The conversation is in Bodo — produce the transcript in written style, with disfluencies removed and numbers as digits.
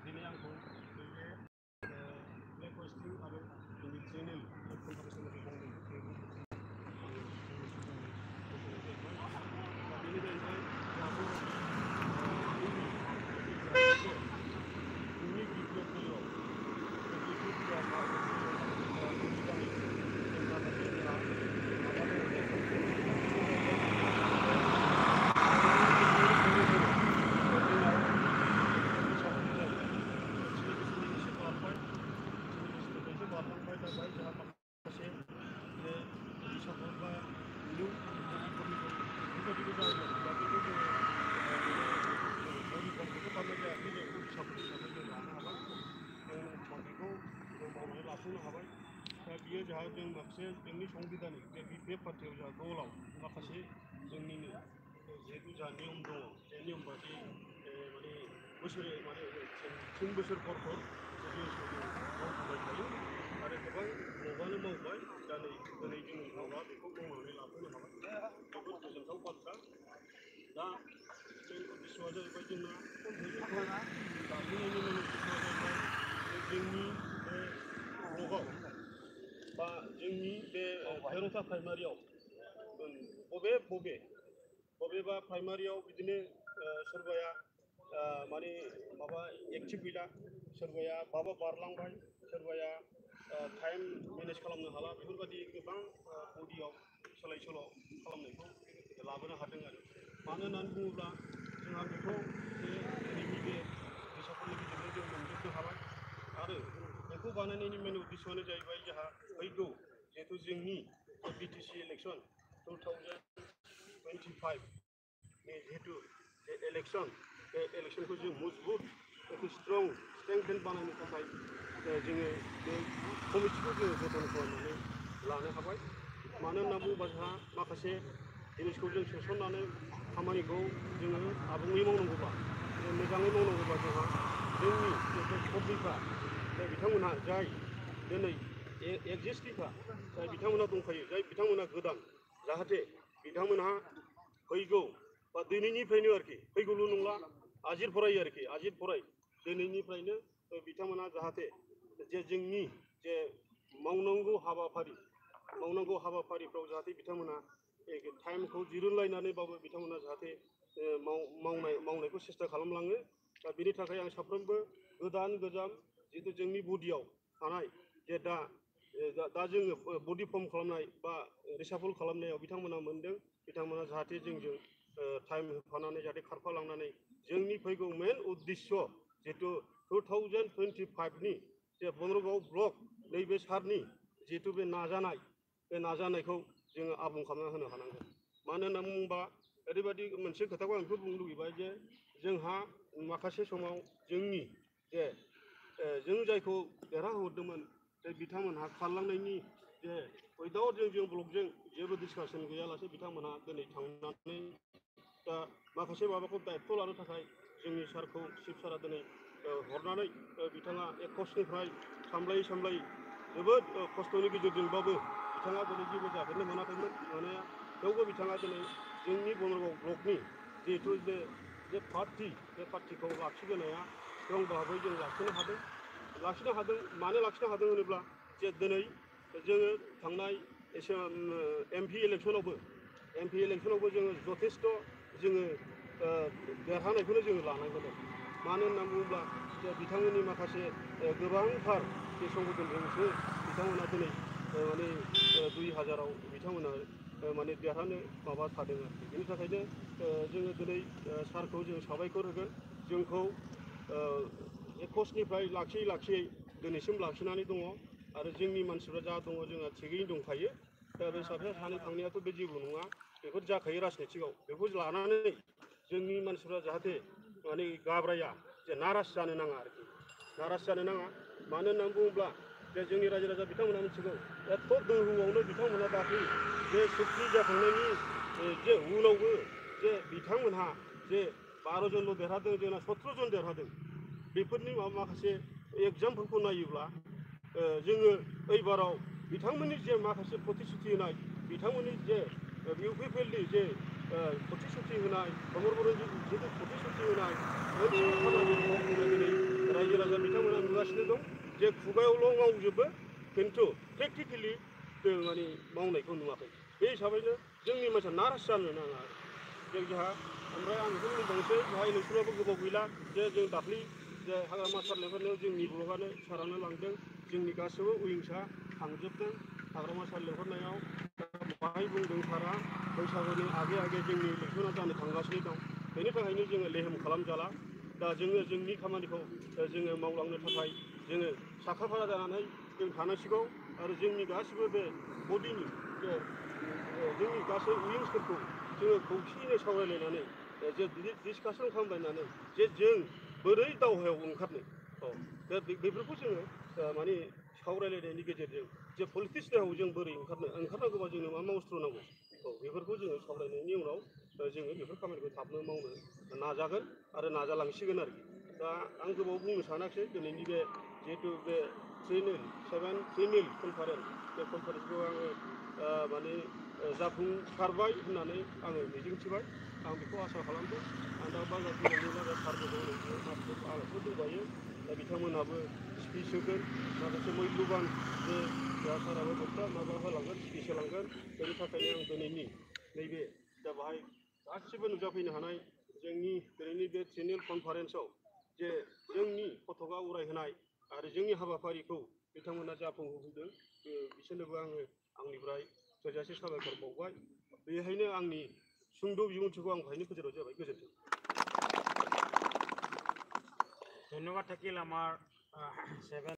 दिनै आंखौ नैबे ब्लेक वेस्टिं आरो जोंनि चेनेल कम्पारिसनखौ बुंदों दा बेनो जाहैबाय जोंनि गिबियाव फैयो बियो जोंहा जों माखासे जोंनि संबिधानिक बे पार्टियाव जोंहा दलाव माखासे जोंनिनो जिहेतु जोंहा नियम दङ बे नियम बादि माने बोसोरे माने 3 बोसोर पर मावबोबाय थायो आरो गोबां न'आनो मावबाय दा दिनै जों मावा बेखौ मावनानै लाफैनो हाबाय जोबोद गोजोनथाव बाथ्रा दा मेन उद्देश्यआ जाहैबाय जोंना लाखिनायनि मेन उद्देश्यआ जाहैबाय जोंनि बे ब्लकआव बा जोंनि बे 13था प्राइमारियाव बबेबा प्राइमारियाव बिदिनो सोरबाया माने माबा एक्टिभ गैला सोरबाया माबा बारलांबाय सोरबाया टाइम मेनेज खालामनो हाला बेफोरबायदि गोबां बडियाव सोलाय सोल' खालामनायखौ लाबोनो हादों आरो मानो होननानै बुङोब्ला जोंहा बेखौ बे दिनैनि बे बिसायख'थिनि गेजेरजों जों मोनजोबनो हाबाय आरो बेखौ बानायनायनि मेन उद्देश्यआनो जाहैबाय जोंहा फैगौ जिहेतु जोंनि बिटिसि इलेक्सन 2025 नि जिहेतु इलेक्सन बे इलेक्सनखौ जों मजबुत स्ट्रं स्ट्रेंथेन बानायनो थाखाय जोङो बे कमिटिखौ जोङो जतन खालामनानै लानो हाबाय मानो होनना बुङोबा जोंहा माखासे जिनिसखौ जों सोसननानै खामानिखौ जोङो आबुङै मावनांगौबा मोजाङै मावनांगौबा जोंहा जोंनि कमिटिफ्रा बिथांमोनहा जाय दिनै एक्जिस्टिंखा जाय बिथांमोना दंखायो जाय बिथांमोना गोदान जाहाथे बिथांमोनहा फैगौ बा दिनैनिफ्रायनो आरोखि फैगौल' नंला आजिर फरायो आरोखि आजिर फराय दिनैनिफ्रायनो बिथांमोना जाहाथे जे जोंनि जे मावनांगौ हाबाफारिफ्राव जाहाथे बिथांमोना टाइमखौ दिरुनलायनानैबाबो बिथांमोना जाहाथे मावनायखौ सेस्था खालामलाङो दा बेनि थाखाय आं साफ्रोमबो गोदान गोजाम जितु जोंनि बडियाव थानाय जे दा जोङो बडि फर्म खालामनाय बा रिसाफल खालामनायाव बिथांमोना मोनदों बिथांमोना जाहाथे जोंजों टाइम होफानानै जाहाथे खारफालांनानै जोंनि फैगौ मेन उद्देश्य जितु 2025नि जे बनरगाव ब्लक नैबे सारनि जितु बे नाजानायखौ जोङो आबुं खालामना होनो हानांगोन मानो होनना बुङोबा ओरैबायदि मोनसे खोथाखौ आं बेखौ बुंनो लुबैबाय जे जोंहा माखासे समाव जोंनि जे जों जायखौ देरहाहरदोंमोन जे बिथांमोनहा खारलांनायनि जे उइदाउट जों ब्लकजों जेबो डिसकासन गैयालासे बिथांमोनहा दिनै थांनानै दा माखासे माबाखौ दायित्व लानो थाखाय जोंनि सारखौ चिफ सारा दिनै हरनानै बिथाङा एक कस्टनिफ्राय सामलायै जोबोद खस्थ'नि गेजेरजोंबाबो बिथाङा दिनै जेबो जाफेरनो मोनाखैमोन मोननाया थेवबो बिथाङा दिनै जोंनि बनरगाव ब्लकनि जिहेतु जे पार्टि बे पार्टिखौ लाखिबोनाया स्ट्रं भाबै जों लाखिनो हादों मानो लाखिनो हादों होनोब्ला जे दिनै जोङो थांनाय एमपि इलेक्सनावबो जोङो जथेस्थ' जोङो देरहानायखौनो जोङो लानांगोन मानो होनना बुङोब्ला जे बिथांमोननि माखासे गोबांथार जे संगठनजोंसो बिथांमोना दिनै माने 2000आव बिथांमोना माने देरहानो माबा थादों आरोखि बेनि थाखायनो जोङो दिनै सारखौ जों साबायखर होगोन जोंखौ एकसनिफ्राय लाखियै दिनैसिम लाखिनानै दङ आरो जोंनि मानसिफ्रा जा दङ जोंहा थिगैनो दंखायो दा बे साफा सानै थांनायाथ' बे जेबो नङा बेफोर जाखायो राजनितिकआव बेखौ लानानै जोंनि मानसिफ्रा जाहाथे माने गाब्राया जे नाराज जानो नाङा आरोखि नाराज जानो नाङा मानो होननानै बुङोब्ला जे जोंनि रायजो राजा बिथांमोना मिथिगौ एथ' दोहौआवनो बिथांमोना दाख्लै जे सुक्ति जाखांनायनि जे उनावबो जे बिथांमोनहा जे 12 जनल' देरहादों जोंना 17 जन देरहादों बेफोरनि माखासे एग्जामफोरखौ नायोब्ला जोङो ओइबाराव बिथांमोननि जे माखासे प्रतिश्रुति होनाय बिथांमोननि जे इउपिपिएलनि जे प्रतिश्रुति होनाय खबर जितु प्रतिश्रुति होनाय दिनै रायजो रायजो राजा बिथांमोना नुगासिनो दं जे खुगायावल' मावजोबो खिन्थु प्रेक्टिकेलि माने मावनायखौ नुवाखै। बे हिसाबैनो जोंनि मानसिया नाराज जानो नाङा आरो जोंहा ओमफ्राय आं बेखौ बुंबावनोसै बेहाय नोंसोराबो गोबाव गैला जे जों दाख्लै जे हाग्रामा सारनायफोरनो जोंनि ब्लकआनो सारानो लांदों जोंनि गासैबो उइंसा थांजोबदों हाग्रामा सार लेंहरनायाव बाहाय बुंदों सारा बैसागुनि आगे आगे जोंनि इलेक्सना जानो थांगासिनो दं बेनि थाखायनो जोङो लेहेम खालामजाला दा जोङो जोंनि खामानिखौ जोङो मावलांनो थाखाय जोङो साखाफारा जानानै जों थानांसिगौ आरो जोंनि गासिबो बे बडिनि जोंनि गासै उइंसफोरखौ जोङो खौसेयैनो सावरायलायनानै जे डिसकासन खालामलायनानै जे जों बोरै दावहायाव ओंखारनो दा बेफोरखौ जोङो माने सावरायलायनायनि गेजेरजों जे पलिटिक्स देहाव जों बोरै ओंखारनांगौबा जोंनो मा अस्त्र नांगौ बेफोरखौ जोङो सावरायनायनि उनाव जोङो बेफोर खामानिखौ थाबनो मावनो नाजागोन आरो नाजालांसिगोन आरोखि दा आं गोबाव बुंनो सानाखै दिनैनि बे जिहेतु बे 3 मिल कनफारेन्स बे कनफारेन्सखौ आङो माने जाफुंसारबाय होननानै आङो मिजिंथिबाय आं बेखौ आसा खालामदों आं दा बाजार फैनायनि माखासे सारबो दं माखासे आलासिफोर दंबायो दा बिथांमोनहाबो स्पिच होगोन माखासे मैल्यबान जे साराबो बक्ता माबा होलांगोन स्पिच होलांगोन बेनि थाखायनो आं दिनैनि नैबे दा बाहाय गासिबो नुजाफैनो हानाय जोंनि दिनैनि बे 3 मिल कनफारेन्सआव जे जोंनि पताका उरायहोनाय आरो जोंनि हाबाफारिखौ बिथांमोना जाफुंहोदों बिसोरनोबो आङो आंनिफ्राय थोजासे साबायखर बावबाय बेहायनो आंनि सुंद' बिबुंथिखौ आं बेहायनो फोजोबनाय जाबाय गोजोन्थों। ধন্যবাদ থাকিল আমাৰ 7